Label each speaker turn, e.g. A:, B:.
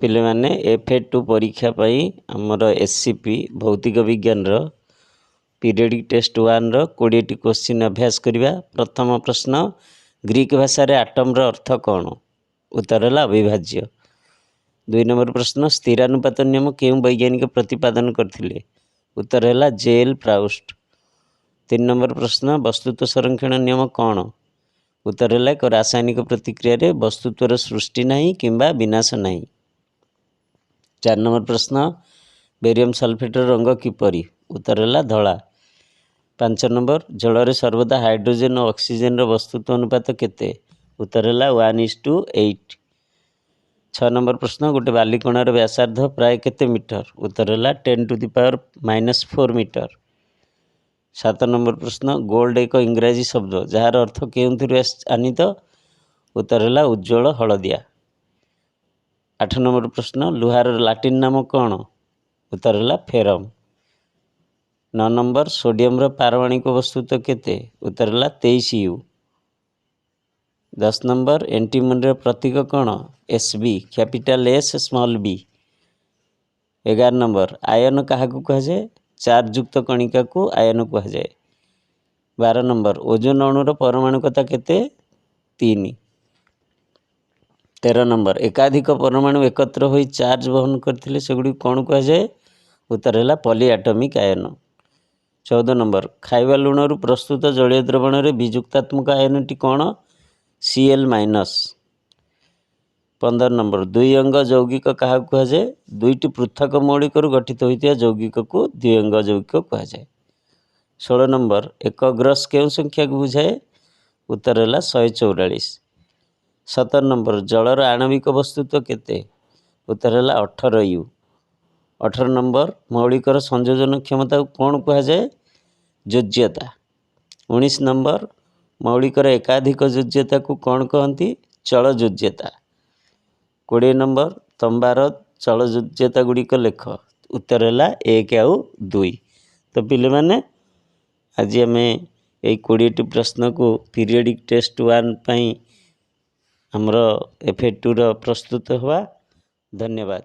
A: ପିଲାମାନେ, ଏଫ୍ ଏ 2 ପରୀକ୍ଷା ପାଇଁ ଆମର ଏସ୍ ସି ପି ଭୌତିକ ବିଜ୍ଞାନର ପିରିୟଡ଼ିକ୍ ଟେଷ୍ଟ 1ର 20ଟି କୋଶ୍ଚିନ୍ ଅଭ୍ୟାସ କରିବା। ପ୍ରଥମ ପ୍ରଶ୍ନ, ଗ୍ରୀକ୍ ଭାଷାରେ ଆଟମ୍ର ଅର୍ଥ କ'ଣ? ଉତ୍ତର ହେଲା ଅବିଭାଜ୍ୟ। 2 ନମ୍ବର ପ୍ରଶ୍ନ, ସ୍ଥିରାନୁପାତ ନିୟମ କେଉଁ ବୈଜ୍ଞାନିକ ପ୍ରତିପାଦନ କରିଥିଲେ? ଉତ୍ତର ହେଲା ଜେ ଏଲ୍ ପ୍ରାଉଷ୍ଟ। 3 ନମ୍ବର ପ୍ରଶ୍ନ, ବସ୍ତୁତ୍ୱ ସଂରକ୍ଷଣ ନିୟମ କ'ଣ? ଉତ୍ତର ହେଲା, ଏକ ରାସାୟନିକ ପ୍ରତିକ୍ରିୟାରେ ବସ୍ତୁତ୍ୱର ସୃଷ୍ଟି ନାହିଁ କିମ୍ବା ବିନାଶ ନାହିଁ। 4 ନମ୍ବର ପ୍ରଶ୍ନ, ବେରିୟମ୍ ସଲଫେଟ୍ର ରଙ୍ଗ କିପରି? ଉତ୍ତର ହେଲା ଧଳା। 5 ନମ୍ବର, ଜଳରେ ସର୍ବଦା ହାଇଡ୍ରୋଜେନ୍ ଓ ଅକ୍ସିଜେନ୍ର ବସ୍ତୁତ୍ୱ ଅନୁପାତ କେତେ? ଉତ୍ତର ହେଲା 1:8। 6 ନମ୍ବର ପ୍ରଶ୍ନ, ଗୋଟେ ବାଲିକଣାର ବ୍ୟାସାର୍ଦ୍ଧ ପ୍ରାୟ କେତେ ମିଟର? ଉତ୍ତର ହେଲା 10 to the power -4 meter। 7 number ପ୍ରଶ୍ନ, ଗୋଲ୍ଡ ଏକ ଇଂରାଜୀ ଶବ୍ଦ ଯାହାର ଅର୍ଥ କେଉଁଥିରୁ ଆନୀତ? ଉତ୍ତର ହେଲା ଉଜ୍ଜ୍ୱଳ ହଳଦିଆ। 8 ନମ୍ବର ପ୍ରଶ୍ନ, ଲୁହାର ଲାଟିନ୍ ନାମ କ'ଣ? ଉତ୍ତର ହେଲା ଫେରମ୍। 9 ନମ୍ବର, ସୋଡ଼ିୟମର ପାରମାଣବିକ ବସ୍ତୁତ୍ୱ କେତେ? ଉତ୍ତର ହେଲା 23 you. 10 number, ଏଣ୍ଟିମନିର ପ୍ରତୀକ କ'ଣ? S B, capital S, small b। 11 number, ଆୟନ କାହାକୁ କୁହାଯାଏ? ଚାର୍ଜଯୁକ୍ତ କଣିକାକୁ ଆୟନ କୁହାଯାଏ। 12 ନମ୍ବର, ଓଜୋନ ଅଣୁର ପରମାଣୁକତା କେତେ? 3। 13 ନମ୍ବର, ଏକାଧିକ ପରମାଣୁ ଏକତ୍ର ହୋଇ ଚାର୍ଜ ବହନ କରିଥିଲେ ସେଗୁଡ଼ିକୁ କ'ଣ କୁହାଯାଏ? ଉତ୍ତର ହେଲା ପଲିଆଟମିକ୍ ଆୟନ। 14 ନମ୍ବର, ଖାଇବା ଲୁଣରୁ ପ୍ରସ୍ତୁତ ଜଳୀୟ ଦ୍ରବଣରେ ବିଯୁକ୍ତାତ୍ମକ ଆୟନଟି କ'ଣ? Cl-। 15 number, ଦୁଇ ଅଙ୍ଗ ଯୌଗିକ କାହାକୁ କୁହାଯାଏ? ଦୁଇଟି ପୃଥକ ମୌଳିକରୁ ଗଠିତ ହୋଇଥିବା ଯୌଗିକକୁ ଦ୍ୱିଅଙ୍ଗ ଯୌଗିକ କୁହାଯାଏ। 16 ନମ୍ବର, ଏକ ଗ୍ରସ୍ କେଉଁ ସଂଖ୍ୟାକୁ ବୁଝାଏ? ଉତ୍ତର ହେଲା 144। 17 ନମ୍ବର, ଜଳର ଆଣବିକ ବସ୍ତୁତ୍ୱ କେତେ? ଉତ୍ତର ହେଲା 18 you. 18 number, ମୌଳିକର ସଂଯୋଜନ କ୍ଷମତାକୁ କ'ଣ କୁହାଯାଏ? ଯୋଜ୍ୟତା। 19 ନମ୍ବର, ମୌଳିକର ଏକାଧିକ ଯୋଜ୍ୟତାକୁ କ'ଣ କହନ୍ତି? ଚଳଯୋଜ୍ୟତା। 20 ନମ୍ବର, ତମ୍ବାର ଚଳଯୋଜ୍ୟତା ଗୁଡ଼ିକ ଲେଖ। ଉତ୍ତର ହେଲା 1 ଆଉ 2। ତ ପିଲାମାନେ, ଆଜି ଆମେ ଏଇ 20ଟି ପ୍ରଶ୍ନକୁ ପିରିୟଡ଼ିକ୍ ଟେଷ୍ଟ 1 ପାଇଁ ଆମର ଏଫ୍ ଏ 2ର ପ୍ରସ୍ତୁତ ହେବା। ଧନ୍ୟବାଦ।